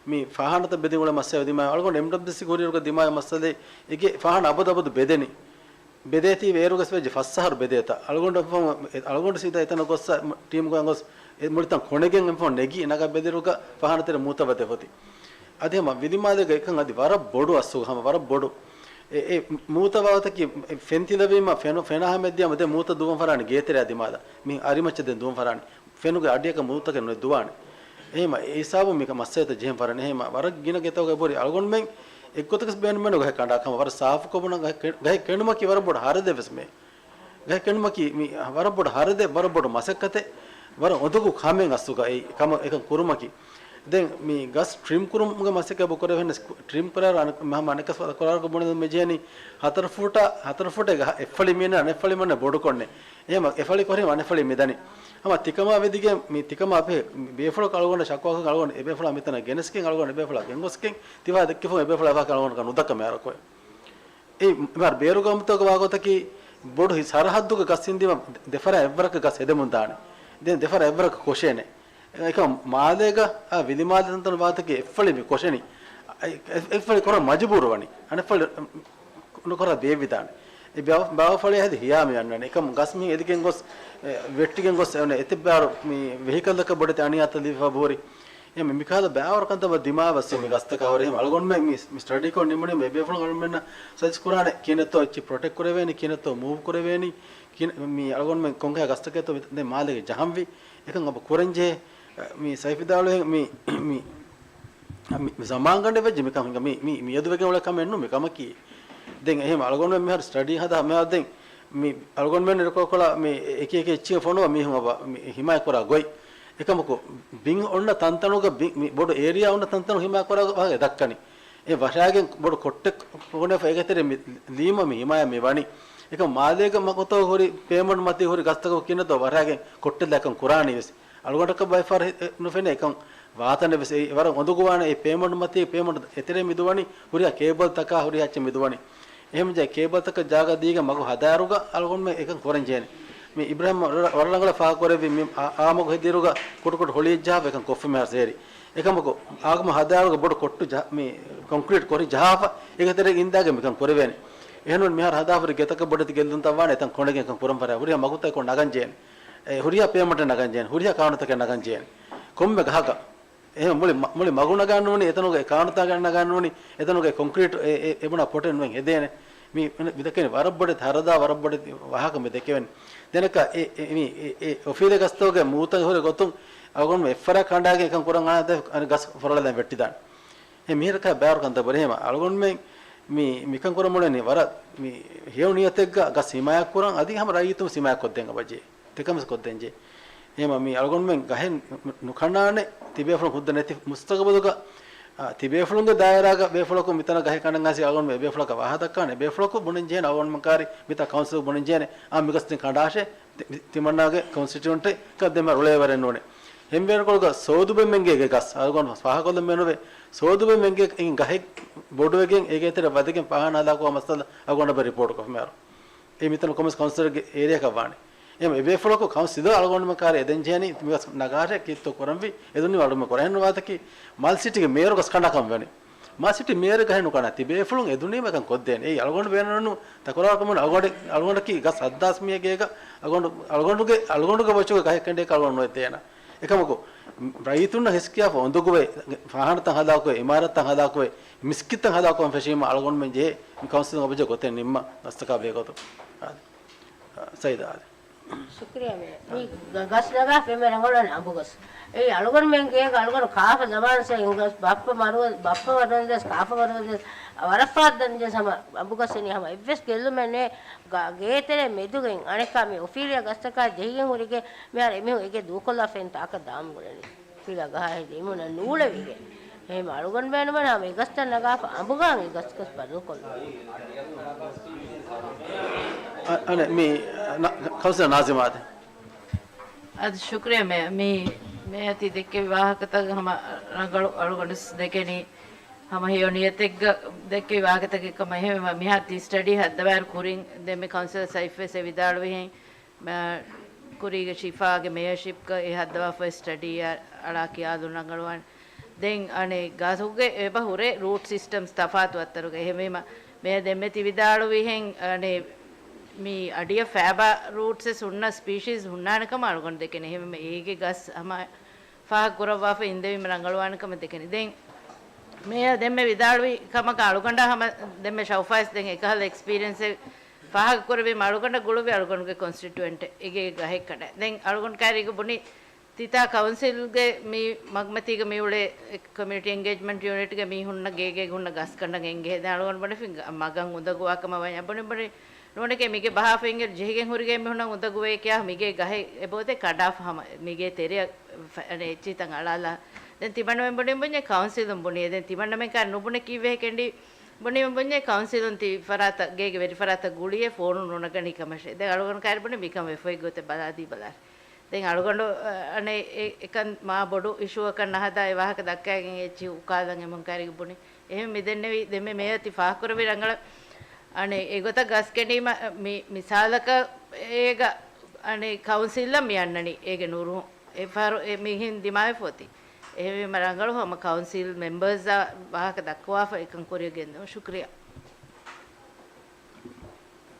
މި ފާހާނަތައް ބެދެން އުޅޭ މައްސަލަ ދިމާވެ. އަޅުގަނޑު އެމްޑަބްލިއުސީ ކުރިއިރުގަ ދިމާވެ މައްސަލަ އެގެ ފާހާނަ އަބަދު އަބަދު ބެދެނީ. ބެދޭތީ އޭރުގަސް ވެއްޖެ ފަސް އަހަރު ބެދޭތަ. އަޅުގަނޑު ފަ-، އަޅުގަނޑު ސީދާ އެތަނަށް ގޮއްސަ ޓީމްގަ ގޮސް އެ މުޅިތަން ކޮނެގެން އެފޯން ނެގި ނަގާ ބެލިރުގަ ފާހާނަތެރެ މޫތައް ވަދެ ފޮތި. އަދި ހަމަ ވިލިމާލޭގަ އެކަން އަދި ވަރަށް ބޮޑު އަސްލުގަ ހަމަ ވަރަށް ބޮޑު. އެ، އެ މޫތައް ވާގޮތަކީ ފެން ތިލަވީމަ ފެނު-، ފެނާ ހަމައެއްދިޔަމަ ދެން މޫތައް ދުވަން ފަރާނީ ގޭތެރެއާ ދިމާލަށް. މި އަރިމައްޗަށް ދެން ދުވަން ފަރާނީ. ފެނުގެ އަޑިއަކަށް މޫތަކެއް ނުދުވާނެ. އެހެމަ އެ ހިސާބުން މިކަ މައްސަލަތައް ޖެހެން ފަރާނީ. އެހެމަ ވަރަށް ގިނަ ގެތަކުގަ ބުރި އަޅުގަނޑުމެން އެއްގޮތަކަސް ބޭނުމެއް ނު ގަހެއް ކަނޑާކަމަށް. ވަރަށް ސާފުކޮށް ބުނަން ގަހެއް ކެ-، ގަހެއް ކެނޑުމަކީ ވަރަށް ބޮޑު ހަރަދެއް ވެސް މޭ. ގަހެއް ކެނޑުމަކީ މި ވަރަށް ބޮޑު ހަރަދެއް، ވަރަށް ބޮޑު މަސައްކަތެއް، ވަރަށް އުނދަގޫ ކަމެއް އަސްލުގަ އެ ކަމަށް އެކަން ކުރުމަކީ. ދެން މި ގަސް ޓްރިމް ކުރުމުގެ މަސައްކަތް އެބަ ކުރެވޭނެ ސް-، ޓްރިމް ކުރާއިރު އަނެ-، ހަމަ އަނެއްކަސް ކުރާއިރު ބުނެދެން މި ޖެހެނީ ހަތަރު ފޫޓާ، ހަތަރު ފޫޓެއް ގަހަ-، އެއްފަޅި މިންނަ އަނެއްފަޅި މިންނަ ބޮޑު ކޮންނެ. އެހެމަ އެފަޅި ކޮށް އަނެއްފަޅި މިދަނީ. ހަމަ ތިކަމާ ވެދިގެން މި ތިކަމާ ބެހޭ ބޭފުޅަކު އަޅުގަނޑަށް ޝަކުވާކަން އަޅުގަނޑު އެބޭފުޅާ މިތަނަށް ގެނެސްގެން އަޅުގަނޑު އެބޭފުޅާ ގެންގޮސްގެން ތިވާ ދެއްކިފަހުން އެބޭފުޅާ ވާކަން އަޅުގަނޑަކަށް ނުދައްކަ މޭރަކޮއެ. އެ މިހާރު ބޭރުގައުމުތަކުގަ ވާގޮތަކީ ބޮޑު ހި-، ސަރަހައްދުގެ ގަސް އިންދީމަ ދެފަރާ އެއްވަރަކަށް ގަސް ހެދެމުން ދާނެ. ދެން ދެފަރާ އެއްވަރަކަށް ކޮށޭނެ. އެކަމް މާލޭގަ އާ ވިލިމާލެ ތަންތަނު ވާގޮތަކީ އެއްފަޅި މި ކޮށެނީ. އެ-، އެ-، އެއްފަޅި ކޮށަން މަޖުބޫރު ވަނީ. އަނެއްފަޅި ނުކޮށާ ބޭއްވިދާނެ. އެ ބާ-، ބާވަފަޅި ހެދި ހިޔާ މި އަންނަނީ. އެކަމް ގަސް މި އެދިގެން ގޮސް، އެ، ވެއްޓިގެން ގޮސް އެ އޮންނަ އެތިއްބާރު މި ވެހިކަލްތަކަށް ބޮޑެތި އަނިޔާތައް ލިބިފަ ބޯރި. އެ މި މިކަހަލަ ބާވަރު ކަންތައް ދިމާވެސް މި ގަސްތަކާ ހުރެ. އަޅުގަނޑުމެން މި، މި ސްޓަޑީ ކޮށް ނިމުނީމަ އެބޭފުޅުން އަޅުގަނޑުމެންނަށް ސަޖެސްޓް ކުރާނެ ކިހިނެއްތޯ އެއްޗެއް ޕްރޮޓެކްޓް ކުރެވޭނީ، ކިހިނެއް މި އަޅުގަނޑުމެން ކޮންކަހަލަ ގަސްތަކެއްތޯ މި ދެން މާލޭގެ ޖަހަންވީ. އެކަން އެބަ ކުރަންޖެހޭ. މި ސައިފް ވިދާޅުވި މި، މި، މި، މި ޒަމާންގަނޑެއް ވެއްޖެ މިކަމެއް މި، މި، މިއަދު ވެގެން އުޅޭ ކަމެއް ނޫން މި ކަމަކީ. ދެން އެހެން އަޅުގަނޑުމެން މިހާރު ސްޓަޑީ ހަދާ މިހާރު ދެން މި އަޅުގަނޑުމެން ރެކޯޑް ކޮޅާ މި އެކި އެކި އެއްޗިހި ފޮނުވާ މީހުން އަބަ މި ހިމާޔަތް ކުރާ ގޮތް. އެކަމަކު ބިން އޮންނަ ތަންތަނުގަ ބި-، މި ބޮޑު އޭރިއާ އޮންނަ ތަންތަނު ހިމާޔަތް ކުރާ ވާހަކަ ދައްކަނީ. އެ ވަށާގެން ބޮޑު ކޮއްޓެއް ކޮނެފަ އޭގެ ތެރޭ މި ލީމަ މި ހިމާޔަތް މި ވަނީ. އެކަމް މާލޭގަ މަގުތައް ހުރި ޕޭމަންޓް މަތީ ހުރި ގަސްތަކަކު ކިނަތޯ ވަށާގެން ކޮއްޓެއްލާ އެކަން ކުރާނީ ވެސް. އަޅުގަނޑަކަށް ބައެއް ފަހަރު އެ ނުފެނޭ އެކަން ވާތަނެއް ވެސް. އެ ވަރަށް އުނދަގޫވާނެ އެ ޕޭމަންޓް މަތީ ޕޭމަންޓް އެތެރޭ މި ދުވަނީ ހުރިހާ ކޭބަލްތަކާ ހުރިހާ އެއްޗެއް މި ދުވަނީ. އެހެންވެއްޖެ ކޭބަލްތަކަށް ޖާގަ ދީގެން މަގު ހަދާއިރުގަ އަޅުގަނޑުމެން އެކަން ކުރަން ޖެހޭނެ. މި އިބްރާހިމް ވަރަށް ރަނގަޅަށް ފާހަގަކުރެއްވި މި އާ، އާ މަގު ހެދިއިރުގަ ކުޑަކުޑަ ހޮޅިއެއް ޖަހާފަ އެކަން ކޮށްފަ މިހާރު ސޭރި. އެކަމަކު އާގަމަ ހަދާއިރުގަ ބޮޑު ކޮއްޓު ޖަ-، މި ކޮންކްރީޓް ކޮށި ޖަހާފަ އޭގެ ތެރޭ އިންދާގެން މިކަން ކުރެވޭނެ. އެހެންވެ މިހާރު ހަދާފަ ހުރި ގެތަކަށް ބޮޑެތި ގެއްލުންތައް ވާނެ އެތަން ކޮނެގެން އެކަން ކުރަން ފަރާ ހުރިހާ މަގުތައް ކޮށް ނަގަން ޖެހޭނެ. އެ ހުރިހާ ޕޭމަންޓެއް ނަގަން ޖެހޭނެ. ހުރިހާ ކާނޫނުތަކެއް ނަގަން ޖެހޭނެ. ކޮންމެ ގަހަކަށް އެހެން މުޅި މަ-، މުޅި މަގު ނަގާން ނޫނީ، އެތަނުގެ ކާނުތާގަ ނަގާން ނޫނީ، އެތަނުގެ ކޮންކްރީޓް އެ، އެ، އެބުނާ ޕޮޓެއް ނުވެން ހެދޭނެ. މި މި ދެކެނީ ވަރަށް ބޮޑެތި ހަރަދާ، ވަރަށް ބޮޑެތި ވާހަކަ މި ދެކެވެނީ. ދެނެކަ އެ، އެ، މި އެ، އެ އޮފީލެއް ގަސްތޯގެ މޫތައް ހުރި ގޮތުން އަޅުގަނޑު އެއްފަރާ ކަނޑާގެން އެކަން ކުރަން އާދެ، އަނެއް ގަސް ފޮރޮޅަލަން ވެއްޓިދާނެ. އެ މިހިރަކާ ބާރު ކަންތައް ބުރޭމަ އަޅުގަނޑުމެން މި، މިކަން ކުރަމުޅެނީ ވަރަށް މި ހެޔޮ ނިޔަތެއްގަ ގަސް ހިމާޔަތް ކުރަން އަދި ހަމަ ރައްޔިތުން ހިމާޔަތް ކޮށްދޭން އަބަޖޭ. ދެކަން ވެސް ކޮށްދޭންޖެ. އެހެމަ މި އަޅުގަނޑުމެން ގަހެއް ނު-، ނުކަނޑާނެ، ތިބޭފުޅުން ހުއްދަ ނެތި މުސްތަގުބަލުގަ، އާ، ތިބޭފުޅުންގެ ދާއިރާގަ ބޭފުޅަކު މިތަނަށް ގަހެއް ކަނޑަން އައިސް އަޅުގަނޑުމެން އެބޭފުޅަކަށް ވާހަ ދައްކާނެ، ބޭފުޅަކު ބުނެން ޖެހޭނެ، އަޅުގަނޑުމެން ކާރި މިތާ ކައުންސިލް ބުނެން ޖެހޭނެ، އާ، މި ގަސް ތިން ކަނޑާށޭ، ތި-، ތިމަންނާގެ ކޮންސްޓިޓިއުންޓެއް ކަ ދެމެ ރުޅޭވަރެއް ނޫނެ. ހެންވޭރުކޮޅުގަ ސޯދުބެމެންގޭގެ ގަސް، އަޅުގަނޑު ފާހަގަކޮށްލަން މެނުވޭ، ސޯދުބެމެންގޭ ގަހެއް ބޮޑުވެގެން އޭގެ ތެރެ ވަދެގެން ފާހާނާ ހަލާކުވާ މައްސަލަ އަޅުގަނޑަށް ރިޕޯޓް ކޮށްފަ މިހާރު. އެ މިތަނު ކޮމެސް ކައުންސިލަރގެ އޭރިއާއަކަށް ވާނެ. އެހެން އެބޭފުޅަކު ކައުންސިލަށް އަޅުގަނޑުމެން ކާރި އެދެން ޖެހެނީ މި ގަސް ނަގާށޭ ކީއްތޯ ކުރަންވީ އެދުނީމަ އަޅުގަނޑުމެން ކުރަން ނުވާތަކީ މަލް ސިޓީގެ މޭޔަރު ގަސް ކަނޑާކަން ވެނީ. މަލް ސިޓީ މޭޔަރު ގަހެއް ނުކަނޑާ ތިބޭފުޅުން އެދުނީމަ އެކަން ކޮށްދޭނެ. އެއީ އަޅުގަނޑު ބޭނުން ތަކުރާރު ކަމުން އަޅުގަނޑަކީ ގަސް ހައްދާސް މީހެއް ގޭގަ އަޅުގަނޑު އަޅުގަނޑުގެ އަޅުގަނޑުގެ ބޮއްޗުގަ ގަހެއް ކެނޑޭކަށް އަޅުގަނޑު ނުވެ ދޭނަ. އެކަމަކު ރައްޔިތުންނަށް ހިސްކިޔާފަ އުނދަގޫވެ، ފާހާނަތައް ހަދާކުވެ، އިމާރާތްތައް ހަދާކުވެ، މިސްކިތްތައް ހަދާކުވަން ފެށީމަ އަޅުގަނޑުމެން ޖެހޭ މި ކައުންސިލުން އަބަޖެ ގޮތެއް ނިންމަ ގަސްތަކާ ބެހޭގޮތުން. އާދެ. އާ، ސައީދާ އާދެ. ޝުކުރިއްޔާ މޭ. މި ގަ-، ގަސް ނަގާފަ އެންމެ ރަނގަޅުވަނީ އަނބުގަސް. އެއީ އަޅުގަނޑުމެން ގޭގަ އަޅުގަނޑު ކާފަ ޒަމާންސެ އިނގަސް ބައްޕަ މަރުވަ-، ބައްޕަ ވަރުވަންދެސް ކާފަ ވަރުވަންދެސް ވަރަށްފަހަށް ދަންޖެސް ހަމަ އަނބުގަސް އިނީ ހަމަ އެއްވެސް ގެއްލުމެއް ނެތް. ގ-، ގޭތެރޭ މެދުގައި އަނެއްކާ މި އޮފީލިއާ ގަސްތަކާ ޖެހިގެން ހުރިގެ މިހާރު އެމީހުން އެގެ ދޫކޮށްލާފައިން ތާކަށް ދާން ބުނަނީ. ފިލާ ގަހާ ހެދި އެމީހުންނަށް ނޫޅެވިގެން. އެހެން އަޅުގަނޑު ބޭނުމަން ހަމަ އެގަސްތައް ނަގާފަ އަނބުގަހަށް އެގަސްގަސް ބަދަލުކޮށްލުން. އަ-، އަނެއް މި ނަ-، ކައުންސިލަރ ނާޒިމާ އާދެ. އަދި ޝުކުރިއްޔާ މޭ. މި މޭ އަތީ ދެއްކެވި ވާހަކަތައް ހަމަ ރަނގަޅު އަޅުގަނޑު ދެކެނީ. ހަމަ ހެޔޮ ނިޔަތެއްގަ ދެއްކެވި ވާހަކަތަކެއް ކަމަށް. އެހެންވީމަ މިހާ ތި ސްޓަޑީ ހައްދަވާއިރު ކުރިން ދެންމެ ކައުންސިލަރ ސައިފްވެސް އެ ވިދާޅުވިހެން މަ-، ކުރީގެ ޝިފާގެ މޭޔަރޝިޕްގަ އެ ހައްދަވާފައި ސްޓަޑީއަށް އަޅާ ކިޔާލުން ރަނގަޅުވާނެ. ދެން އަނެއް ގަސްގެ އެބަ ހުރޭ ރޫޓް ސިސްޓަމްސް ތަފާތު އަތަރުގަ. އެހެންވީމަ މޭޔަ ދެންމެ ތި ވިދާޅުވިހެން އަނެއް މި އަޑިއަށް ފައިބާ ރޫޓްސް ވެސް ހުންނަ ސްޕީޝީސް ހުންނާނެ ކަމަށް އަޅުގަނޑު ދެކެނީ. އެހެންވީމަ އޭގެ ގަސް ހަމަ ފާހަގަ ކުރައްވާފަ އިންދެވީމަ ރަނގަޅުވާނެ ކަމަށް ދެކެނީ. ދެން މޭޔަ ދެންމެ ވިދާޅުވި ކަމަކަށް އަޅުގަނޑާ ހަމަ ދެންމެ ޝައުފާސް ދެން އެކަހަލަ އެކްސްޕީރިއެންސެއް ފާހަގަ ކުރެވީމަ އަޅުގަނޑަށް ގުޅުއްވި އަޅުގަނޑުގެ ކޮންސްޓިޓުއެންޓް އެގޭ ގަހެއް ކަނޑަ. ދެން އަޅުގަނޑު ކައިރީގަ ބުނި ތިތާ ކައުންސިލްގެ މި މަގުމަތީގަ މިއުޅޭ ކޮމިއުނިޓީ އެންގޭޖްމަންޓް ޔުނިޓްގެ މީހުންނަށް ގޭގޭގަ ހުންނަ ގަސް ކަނޑަން އެނގޭ. ދެން އަޅުގަނޑު ބުނެފިން މަގަށް އުނދަގޫވާ ކަމަށް ވަންޏާ ބުނި ބުނި ނޫނެކޭ މިގެ ބަހާފައިން ޖެހިގެން ހުރިގެ މީހުންނަށް އުނދަގޫވޭ ކިޔާ މިގޭ ގަހެއް އެބައޮތޭ ކަނޑާފަ ހަމަ މިގޭ ތެރެއަށް ފަ-، އަނެއް އެއްޗިތައް އަޅާލާ. ދެން ތިމަންނަމެން ބުނި ބުންޏޭ ކައުންސިލުން ބުނި. ދެން ތިމަންނަމެން ކާ ނުބުނެ ކީއްވެހޭ ކެނޑި ބުނި ބުންޏޭ ކައުންސިލުން ތި ފަރާތަށް ގޭގެ ވެރި ފަރާތަށް ގުޅިއޭ ފޯނު ނުނަގަނީ ކަމަށޭ. ދެން އަޅުގަނޑު ކާރި ބުނި މިކަން ވެފައި ގޮތެއް ބަލާދީ ބަލާ. ދެން އަޅުގަނޑު، އަ، އަނެއް އެ-، އެކަން މާ ބޮޑު އިޝޫއަކަށް ނަހަދާ އެ ވާހަކަ ދައްކައިގެން އެއްޗިހި އުކާލަން އެމުން ކައިރިގެ ބުނި. އެހެން މި ދެންނެވި ދެންމެ މޭޔަ ތި ފާހަގަކުރެއްވި ރަނގަޅަށް އަނެއް އެގޮތަށް ގަސް ކެނޑީމަ މި މިސާލަކަށް އޭގަ އަނެއް ކައުންސިލްއަށް މި އަންނަނީ އޭގެ ނުރުހުން. އެ ފަހަރު އެ މިހެން ދިމާވެފަ އޮތީ. އެހެންވީމަ ރަނގަޅު ހަމަ ކައުންސިލް މެމްބަރސްއާ ވާހަކަ ދައްކަވާފަ އެކަން ކުރިއަށް ގެންދަމުން ޝުކްރިޔާ.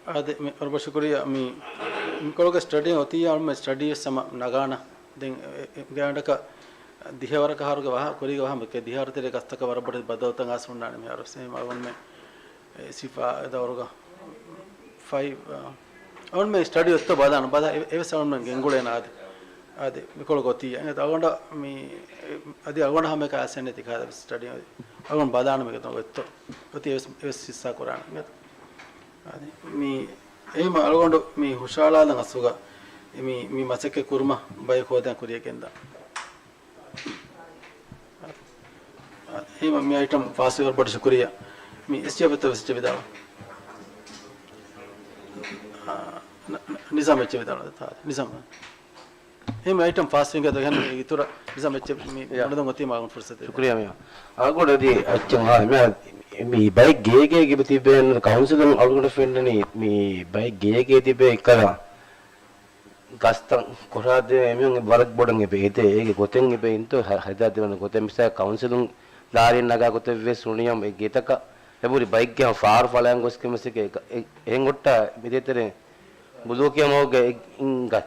އާދެ، މި ވަރަށް ބޮޑަށް ޝުކުރިއްޔާ. މި، މިކޮޅުގެ ސްޓަޑީ އޮތީ އަޅުމެ ސްޓަޑީ ވެސް ހަމަ ނަގާނަ. ދެން އެ، އެ، ގާނޑަކަށް ދިހަ ވަރަކަށް އަހަރުގެ ވާހަ-، ކުރީގެ ވާހަކަ ދިހަ އަހަރު ތެރޭ ގަސްތަކަށް ވަރަށް ބޮޑެތި ބަދަލުތައް އައިސް ހުންނާނެ މިހާރު ވެސް. އެހެން އަޅުގަނޑުމެ އެ ސިފާ އެ ދައުރުގަ ފައި، އަ، އަޅުގަނޑުމެ ސްޓަޑީ އޮތްތޯ ބަލާނަ. ބަލާ އެ-، އެވެސް އަޅުގަނޑުމެ ގެންގުޅޭނަ އާދެ. އާދެ، މިކޮޅު ގޮތީ. އަނގަ އަޅުގަނޑަށް މި، އަދި އަޅުގަނޑަށް ހަމައެކަނި އައިސް ނެތި ކާދަ ސްޓަޑީ. އަޅުގަނޑު ބަލާނަ މިގެ ތަން އޮތްތޯ. އޮތީ އެވެސް، އެވެސް ހިއްސާ ކުރާނަ. އަދި މި، އެހެން އަޅުގަނޑު މި ހުށަހަޅާލަން އަސްލުގަ މި، މި މަސައްކަތް ކުރުމަށް ބައެއް ހޯދަން ކުރިއަށް ގެންދާ. އެހެން މި އައިޓަމް ފާސްވެ ވަރަށް ބޮޑަށް ޝުކުރިއްޔާ. މި އެސްޖީއެފް އެއްޗެއް ވިދާޅު. ނި-، ނި-، ނިޒާމް އެއްޗެއް ވިދާޅު. ނިޒާމް. އެހެން އައިޓަމް ފާސް ވިންގެ ދޮގެން އިތުރަށް ނިޒާމް އެއްޗެއް މި ޔާ. ބުނެދުން އޮތީމަ އަޅުގަނޑު ފުރުސަތެއް ދޭ. ޝުކުރިއްޔާ މިޔާ. އަޅުގަނޑު އަދި އައްޗަށް އާ، މި، މި ބައެއް ގޭގޭ ތިބެ ތިބެ ކައުންސިލުން އަޅުގަނޑަށް ފެންނަނީ މި ބައެއް ގޭގޭ ތިބެ އެއްކަލަ ގަސްތައް ކޮށާދޭ އެމީހުން ވަރަށް ބޮޑަށް އެބަ އެދޭ. އޭގެ ގޮތެއް އެބަ އިންތޯ ހަ-، ހަދާދެވޭނެ ގޮތެއް މިސާ ކައުންސިލުން ދާރިން ނަގާ ގޮތެއް ވެސް ހުނިޔަމް އެ ގެތަކަށް އެބުރި ބައެއްގެ ފާރު ފަޅައިގެން ގޮސްގެން ވެސް އެ-، އެ-، އެހެން ގޮއްޓާ މިދޭތެރޭ ބުލޫކިޔަމަހުގެ ގަ-،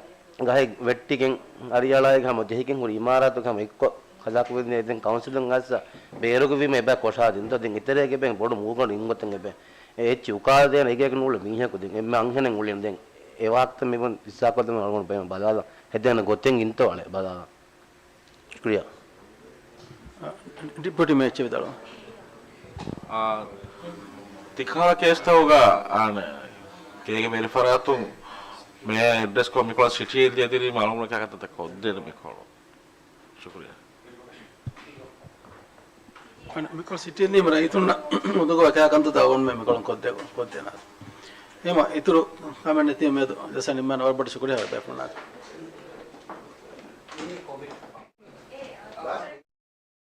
ގަހެއް ވެއްޓިގެން އަރިއަޅާއިގެ ހަމަ ޖެހިގެން ހުރި އިމާރާތުގެ ހަމަ އެއްކޮށް ހަލާކުވެދިނޭ. ދެން ކައުންސިލުން އައިސް ބޭރުގެ ވީމަ އެބަ ކޮށާދިންތޯ. ދެން އިތަރޭގެ ބެން ބޮޑު މޫގަނޑު އިންގޮތެއް އެބެ އެ އެއްޗި އުކާލަދޭނެ އެގޭގެ ނޫޅެ މީހަކު ދެން އެންމެ އަންހެނެއް އުޅިނު. ދެން އެ ވާހަކަތައް މިބުން ހިއްސާކޮށްދެމުން އަޅުގަނޑު ބައިމަ ބަލާލަން ހެދޭނެ ގޮތެއް އިންތޯ އަޅެ ބަލާލަން. ޝުކުރިއްޔާ. އަ، ޑިޕިއުޓީ މޭޔަރ އެއްޗެއް ވިދާޅުވާ. އާ، ތިކަހަލަ ކޭސްތަކުގަ، އާނ، ގޭގެ ވެރިފަރާތުން މޭޔަރ އެޑްރެސްކޮށް މިކޮޅަށް ސިޓީއެއް ދިޔަތިރީ މައުލޫމަތް ކަންތައް ކޮށްދޭނެ މިކޮޅު. ޝުކުރިއްޔާ. އަނެއް މިކޮޅު ސިޓީއެއް ދީމަ ރައްޔިތުންނަށް އުނދަގޫވާ ކަންތައްތައް އަޅުގަނޑުމެން މިކޮޅުން ކޮށްދޭ-، ކޮށްދޭނަ. އެހެންވީމަ އިތުރު ކަމެއް ނެތީމަ މިއަދު ޖަލްސާ ނިންމާނަ. ވަރަށް ބޮޑަށް ޝުކުރިއްޔާ ބޭފުޅުންނަށް.